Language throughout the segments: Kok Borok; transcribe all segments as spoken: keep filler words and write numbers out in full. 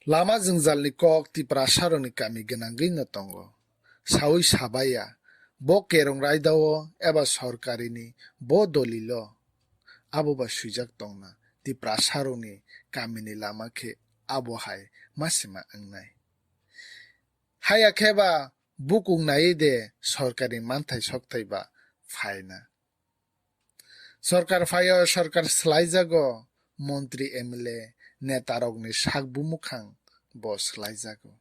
Lama jwngjalni kok Tiprasarokni kami gwnangwi no tongo. Sawi sabaiya, bo kerong raidao eba sorkarini bo dolilo. Abo ba swijak tongna Tiprasarokni kamini lama khe abo hai masima wngnai. Haya khe ba bukung naiwi de sorkari manthai sokthai ba phaina. Sorkar phaio, sorkar swlaijago, montri, M L A, netarokni sak bumukhang bo swlaijago.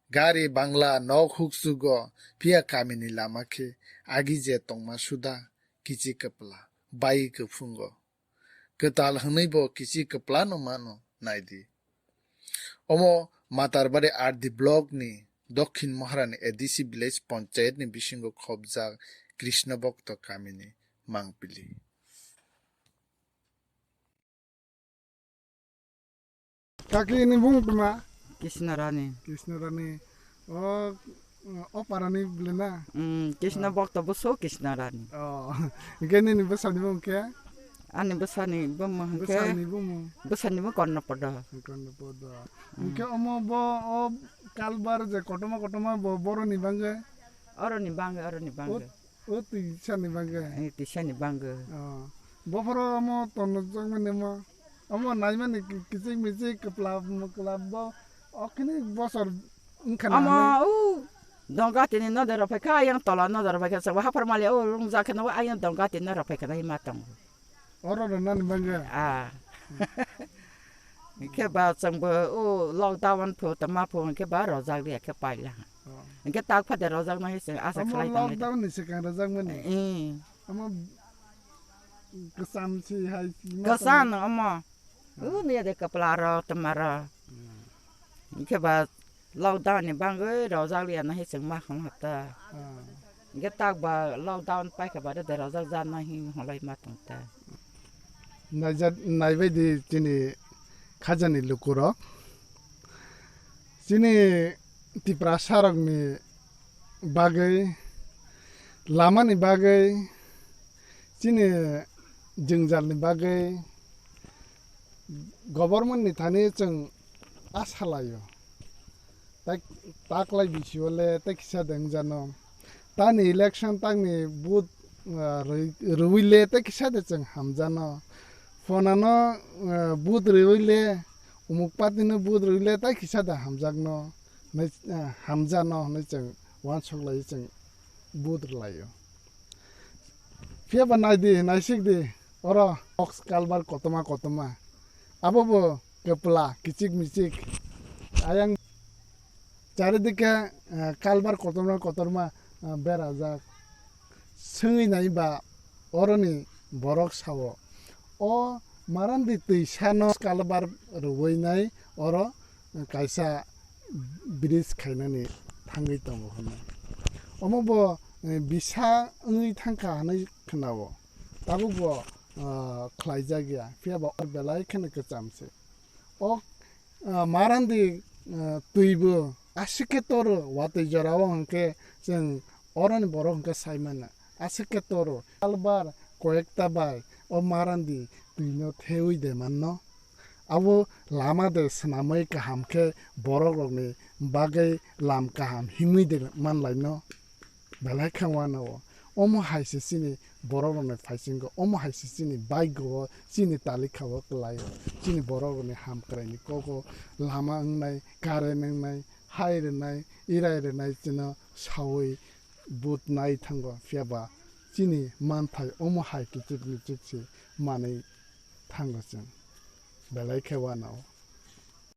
Gari, bangla, nok hukchugo, phiya kamini lama khe agi je tongma suda kichi kwpla, bai kwphungo. Kwtal hwnwi bo kichi kwplano mano naidi. Omo Matarbari R D block ni Dokhin Maharani A D C village panchayat ni bisingo khobjak Krishna Bhakta kamini mangpili. Kaki ni bung tuma? Krishna Rani. Krishna Rani. O, o parani bwlwi na? Mm, Krishna Ah. Bhakta buso Krishna Rani. Oh. Hingke nini bwsani bung khe? Ani bwsani bung hingke Bwsani bung? Bwsani bung Kornopodo. Kornopodo. Mm. Hingke omo bo o kalbar je kotorma kotorma bo boroni bangwi? Oroni bangwi, oroni bangwi. O, o twi sani bangwi? Eh, twi sani bangwi. Oh. Bophoro omo tonno jokmani mo? Omo naimani ki-, kichik michik kwplap mwklap bo okini bosor wngkha na Omo hinwi? U dongga tini nodero phaikha, ayang tola nodero phaikha, sabo haphar mali o rungjak kheno ayang dongga tini nodero phaikha na hima tongo. Oro rwnani bangwi? Ah. Hingke ba chwngbo o lockdown phu tama phu hingke ba rojak liya khe paila. Oh. Hingke tak phade rojak nai se asa Omo khlai tong. Lockdown ni swkang rojak mani? Eh. Omo kwcham si hai si ma Kwcham tong? Omo. Ah. U niya de kwpla ro tama ro. Hmm. Hingke ba lockdown ni bangwi rojak liya na hi chwng ma hwn hata. Ah. Hingke tak ba lockdown paikha ba de rojak ja na hi hwnlai ma tong ta. Naijak, naibaidi chini khajani lukurok. Chini Tiprasarokni bagwi, lamani bagwi, chini jwngjalni bagwi, government ni thani chwng asa laio. Tak, taklai bisio le tei kisa de wngjano. Tani election tangni vote, ah, rwi, rwi le tei kisa de chwng hamjano. Phonano, ah, vote rwi le, umuk party no vote rwi le tei kisa de hamjakno, hinwi, ah, hamjano hinwi chwng uansuk lai chwng vote rwlaio. Phiya ba nai di, naisik di, oro box kalbar kotorma kotorma. Abo bo kwpla, kichik michik. Ayang charidike, eh, kalbar kotorma kotorma, eh, berajak. Swngwi nai ba oroni borok sao. O Marandi twi sano kalbar rwui nai oro kaisa bridge khainani thangwi tongo hwnwi. Omo bo, eh, bisa wngwi thangkha hwnwi khwnao. Tabukbo, ah, khlaijak ya, phiya ba or belai kheno kwcham se. O, ah, Marandi, ah, twi bo aswk khe toro, watwi jora o hwnkhe chwng oroni borok hwnkhe sai mano. Aswk khe toro, kalbar koyekta bai o Marandi twi no thewi de manno. Abo lama de swnamwi kaham khe borok rokni bagwi lam kaham himwi de manlai no. Belai khe uanao. Omo hai se chini borok rokni phaisingo, omo hai se chini baigo o, chini talikha o kwlai o, chini borok rokni hamkraini kok o lama wngnai, current wngnai, hai rwnai, irai rwnai chwngno saui but nai thango, phiya ba chini manthai omo hai kichik michik se manwi thango chwng. Belai khe uanao.